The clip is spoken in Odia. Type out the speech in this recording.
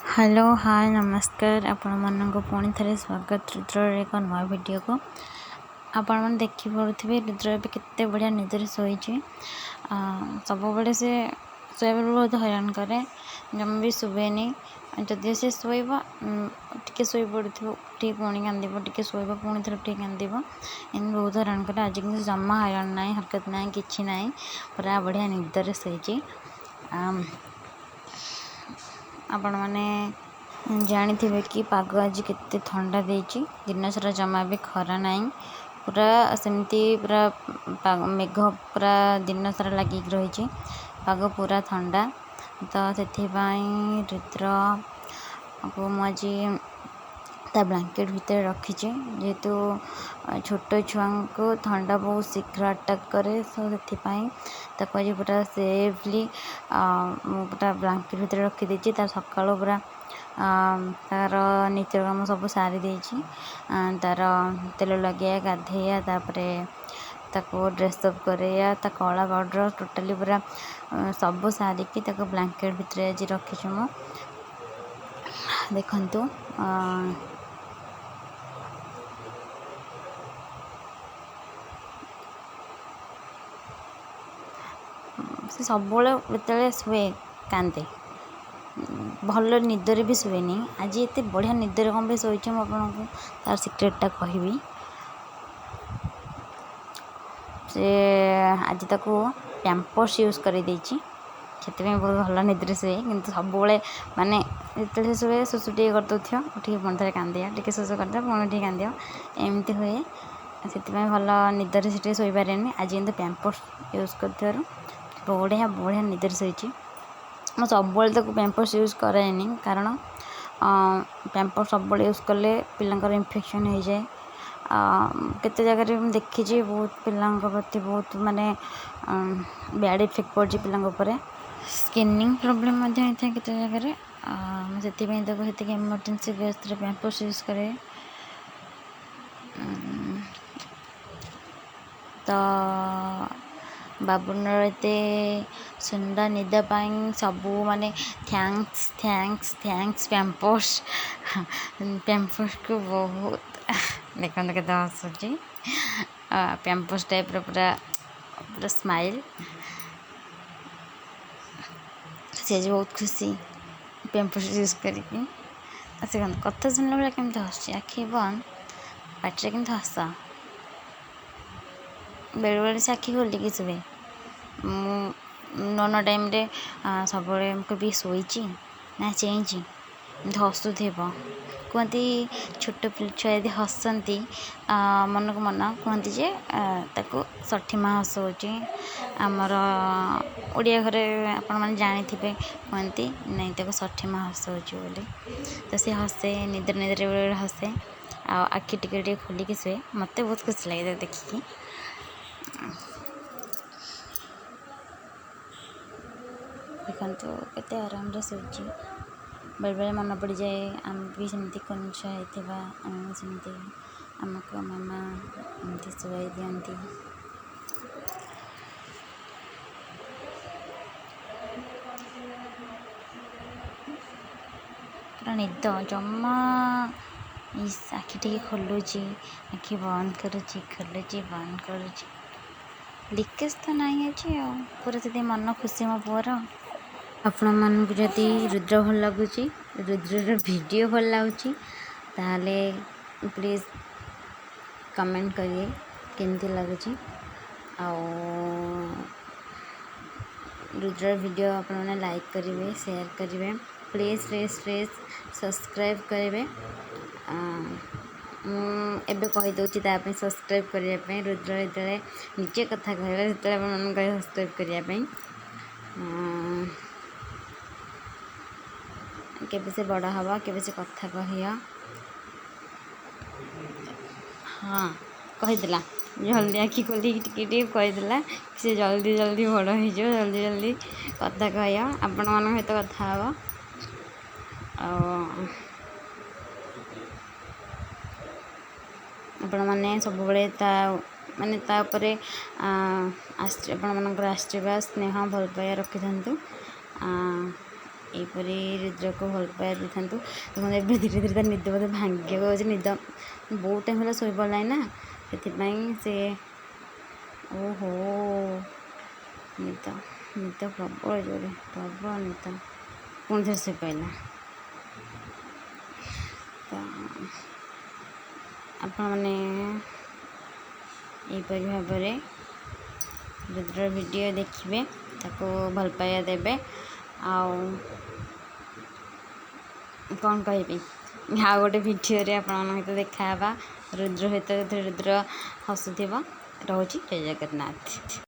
ହ୍ୟାଲୋ ହାଏ ନମସ୍କାର, ଆପଣମାନଙ୍କୁ ପୁଣି ଥରେ ସ୍ୱାଗତ ରୁଦ୍ରର ଏକ ନୂଆ ଭିଡ଼ିଓକୁ। ଆପଣମାନେ ଦେଖିପାରୁଥିବେ ରୁଦ୍ର ଏବେ କେତେ ବଢ଼ିଆ ନିଦରେ ଶୋଇଛି। ସବୁବେଳେ ସେ ଶୋଇବା ବହୁତ ହଇରାଣ କରେ, ଜମା ବି ଶୁଭେନି। ଯଦି ସେ ଶୋଇବ ଟିକେ ଶୋଇପଡ଼ୁଥିବ, ଉଠିକି ପୁଣି କାନ୍ଦିବ, ଟିକେ ଶୋଇବ ପୁଣି ଥରେ ଉଠିକି କାନ୍ଦିବ, ଏମିତି ବହୁତ ହଇରାଣ କରେ। ଆଜି କିନ୍ତୁ ଜମା ହଇରାଣ ନାହିଁ, ହରକତ ନାହିଁ, କିଛି ନାହିଁ, ପୁରା ବଢ଼ିଆ ନିଦରେ ଶୋଇଛି। ଆପଣମାନେ ଜାଣିଥିବେ କି ପାଗ ଆଜି କେତେ ଥଣ୍ଡା ଦେଇଛି, ଦିନସାରା ଜମା ବି ଖରା ନାହିଁ, ପୁରା ସେମିତି ପୁରା ମେଘ ପୁରା ଦିନସାରା ଲାଗିକି ରହିଛି, ପାଗ ପୁରା ଥଣ୍ଡା। ତ ସେଥିପାଇଁ ରୁଦ୍ରକୁ ମୁଁ ଆଜି ତା ବ୍ଲାଙ୍କେଟ୍ ଭିତରେ ରଖିଛି, ଯେହେତୁ ଛୋଟ ଛୁଆଙ୍କୁ ଥଣ୍ଡା ବହୁତ ଶୀଘ୍ର ଆଟାକ୍ କରେ, ସୋ ସେଥିପାଇଁ ତାକୁ ଆଜି ପୁରା ସେଫ୍ଲି ମୁଁ ପୁରା ବ୍ଲାଙ୍କେଟ୍ ଭିତରେ ରଖିଦେଇଛି। ତା ସକାଳୁ ପୁରା ତାର ନିତ୍ୟକର୍ମ ସବୁ ସାରି ଦେଇଛି, ତାର ତେଲ ଲଗେଇବା, ଗାଧେଇବା, ତାପରେ ତାକୁ ଡ୍ରେସଅପ୍ କରେଇବା, ତା କଳା ପାଉଡ଼ର ଟୋଟାଲି ପୁରା ସବୁ ସାରିକି ତାକୁ ବ୍ଲାଙ୍କେଟ୍ ଭିତରେ ଆଜି ରଖିଛି ମୁଁ। ଦେଖନ୍ତୁ, ସେ ସବୁବେଳେ ଯେତେବେଳେ ଶୁଏ କାନ୍ଦେ, ଭଲ ନିଦରେ ବି ଶୁଏନି। ଆଜି ଏତେ ବଢ଼ିଆ ନିଦରେ କ'ଣ ପାଇଁ ଶୋଇଛି ମୁଁ ଆପଣଙ୍କୁ ତାର ସିକ୍ରେଟଟା କହିବି। ସେ ଆଜି ତାକୁ ପ୍ୟାମ୍ପର୍ସ ୟୁଜ୍ କରିଦେଇଛି, ସେଥିପାଇଁ ବହୁତ ଭଲ ନିଦରେ ଶୁଏ। କିନ୍ତୁ ସବୁବେଳେ ମାନେ ଯେତେବେଳେ ଶୁଏ ଶୁଶୁ ଟିକେ କରିଦେଉଥିବ, ଉଠିକି ପୁଣି ଥରେ କାନ୍ଦିବ, ଟିକେ ଶୁଶୁ କରିଦେବ ପୁଣି ଉଠିକି କାନ୍ଦିବ, ଏମିତି ହୁଏ। ସେଥିପାଇଁ ଭଲ ନିଦରେ ସେ ଟିକେ ଶୋଇପାରେନି। ଆଜି କିନ୍ତୁ ପ୍ୟାମ୍ପର୍ସ ୟୁଜ୍ କରିଥିବାରୁ ବଢ଼ିଆ ବଢ଼ିଆ ନିଦରେ ଶୋଇଛି। ମୁଁ ସବୁବେଳେ ତାକୁ ପ୍ୟାମ୍ପର୍ସ ୟୁଜ୍ କରାଏନି, କାରଣ ପ୍ୟାମ୍ପର୍ସ ସବୁବେଳେ ୟୁଜ୍ କଲେ ପିଲାଙ୍କର ଇନଫେକ୍ସନ୍ ହେଇଯାଏ। କେତେ ଜାଗାରେ ମୁଁ ଦେଖିଛି ବହୁତ ପିଲାଙ୍କ ପ୍ରତି ବହୁତ ମାନେ ବ୍ୟାଡ଼୍ ଇଫେକ୍ଟ ପଡ଼ିଛି ପିଲାଙ୍କ ଉପରେ, ସ୍କିନିଂ ପ୍ରୋବ୍ଲେମ୍ ମଧ୍ୟ ହେଇଥାଏ କେତେ ଜାଗାରେ। ମୁଁ ସେଥିପାଇଁ ତାକୁ ସେତିକି ଏମର୍ଜେନ୍ସି ବେସ୍ରେ ପ୍ୟାମ୍ପର୍ସ ୟୁଜ୍ କରେ। ତ ବାବୁନର ଏତେ ସୁନ୍ଦର ନିଦ ପାଇଁ ସବୁ ମାନେ thanks thanks thanks Pampers, ପ୍ୟାମ୍ପର୍ସକୁ ବହୁତ ଦେଖନ୍ତୁ କେତେ ହସୁଛି, ପ୍ୟାମ୍ପର୍ସ ଟାଇପ୍ର ପୁରା ପୁରା ସ୍ମାଇଲ୍। ସେ ଆଜି ବହୁତ ଖୁସି ପ୍ୟାମ୍ପର୍ସ ୟୁଜ୍ କରିକି। ସେ କଥା ଶୁଣିଲା ବେଳେ କେମିତି ହସୁଛି, ଆଖି ବନ୍ଦ ପାଟିରେ କିନ୍ତୁ ହସ। ବେଳେବେଳେ ସେ ଆଖି ଖୋଲିକି ଶୁଏ। ମୁଁ ନୂଆ ନୂଆ ଟାଇମ୍ରେ ସବୁବେଳେ ମୁଁ କହିବି ଶୋଇଛି ନା ଚେଇଁଛି, ଏମିତି ହସୁଥିବ। କୁହନ୍ତି ଛୋଟ ଛୁଆ ଯଦି ହସନ୍ତି ମନକୁ ମନ କୁହନ୍ତି ଯେ ତାକୁ ଷଠି ମା ହସଉଛି। ଆମର ଓଡ଼ିଆ ଘରେ ଆପଣମାନେ ଜାଣିଥିବେ, କୁହନ୍ତି ନାଇଁ ତାକୁ ଷଠି ମା ହସଉଛି ବୋଲି। ତ ସେ ହସେ, ନିଦରେ ନିଦରେ ବେଳେବେଳେ ହସେ, ଆଉ ଆଖି ଟିକେ ଟିକେ ଖୋଲିକି ଶୁଏ। ମୋତେ ବହୁତ ଖୁସି ଲାଗେ ତାକୁ ଦେଖିକି। ଦେଖନ୍ତୁ କେତେ ଆରାମରେ ଶୋଇଛି। ବେଳେବେଳେ ମନେ ପଡ଼ିଯାଏ ଆମେ ବି ସେମିତି କୁନି ଛୁଆ ହେଇଥିବା, ଆମେ ବି ସେମିତି ଆମକୁ ମାମା ଏମିତି ଶୁଆଇ ଦିଅନ୍ତି। ପୁରା ନିଦ ଜମା, ଇସ୍ ଆଖି ଟିକେ ଖୋଲୁଛି, ଆଖି ବନ୍ଦ କରୁଛି, ଖୋଲୁଛି ବନ୍ଦ କରୁଛି, ଲିକେଜ୍ ତ ନାହିଁ ଆଜି, ଆଉ ପୁରା ଯଦି ମନ ଖୁସି ମୋ ପୁଅର। ଆପଣମାନଙ୍କୁ ଯଦି ରୁଦ୍ର ଭଲ ଲାଗୁଛି, ରୁଦ୍ରର ଭିଡ଼ିଓ ଭଲ ଲାଗୁଛି, ତାହେଲେ ପ୍ଲିଜ୍ କମେଣ୍ଟ କରିବେ କେମିତି ଲାଗୁଛି। ଆଉ ରୁଦ୍ରର ଭିଡ଼ିଓ ଆପଣମାନେ ଲାଇକ୍ କରିବେ, ସେୟାର କରିବେ, ପ୍ଲିଜ୍ ପ୍ଲିଜ୍ ପ୍ଲିଜ୍ ସବସ୍କ୍ରାଇବ୍ କରିବେ। ମୁଁ ଏବେ କହିଦେଉଛି ତା ପାଇଁ ସବସ୍କ୍ରାଇବ୍ କରିବା ପାଇଁ। ରୁଦ୍ର ଯେତେବେଳେ ନିଜେ କଥା କହିବେ ସେତେବେଳେ ଆପଣମାନଙ୍କୁ କହିବେ ସବସ୍କ୍ରାଇବ୍ କରିବା ପାଇଁ। କେବେ ସେ ବଡ଼ ହେବ, କେବେ ସେ କଥା କହିବ। ହଁ କହିଦେଲା, ଜଲ୍ଦି ଆଖି ଖୋଲିକି ଟିକେ ଟିକେ କହିଦେଲା। ସେ ଜଲ୍ଦି ଜଲ୍ଦି ବଡ଼ ହେଇଯିବ, ଜଲ୍ଦି ଜଲ୍ଦି କଥା କହିବ, ଆପଣମାନଙ୍କ ସହିତ କଥା ହେବ। ଆଉ ଆପଣମାନେ ସବୁବେଳେ ତା ମାନେ ତା ଉପରେ ଆପଣମାନଙ୍କର ଆଶୀର୍ବାଦ, ସ୍ନେହ, ଭଲ ପାଇବା ରଖିଥାନ୍ତୁ। ଏହିପରି ରୁଦ୍ରକୁ ଭଲ ପାଇବା ଦେଇଥାନ୍ତୁ। ଦେଖନ୍ତୁ, ଏବେ ଧୀରେ ଧୀରେ ତା ନିଦ ବୋଧେ ଭାଙ୍ଗିବାକୁ ଯାଉଛି। ନିଦ ବହୁତ ଟାଇମ୍ ହେଲା ଶୋଇପଡ଼ିଲାଣି ନା, ସେଥିପାଇଁ ସେ, ଓହୋ, ନିଦ ନିଦ ପ୍ରବଳ ଜୋରେ, ପ୍ରବଳ ନିଦ। ପୁଣି ଥରେ ଶୋଇପଡ଼ିଲା। ତ ଆପଣମାନେ ଏହିପରି ଭାବରେ ରୁଦ୍ର ଭିଡ଼ିଓ ଦେଖିବେ, ତାକୁ ଭଲ ପାଇବା ଦେବେ। ଆଉ କ'ଣ କହିବି? ଆଉ ଗୋଟେ ଭିଡ଼ିଓରେ ଆପଣମାନଙ୍କ ସହିତ ଦେଖା ହେବା ରୁଦ୍ର ସହିତ, ରୁଦ୍ର ହସୁଥିବ। ରହୁଛି, ଜୟ ଜଗନ୍ନାଥ।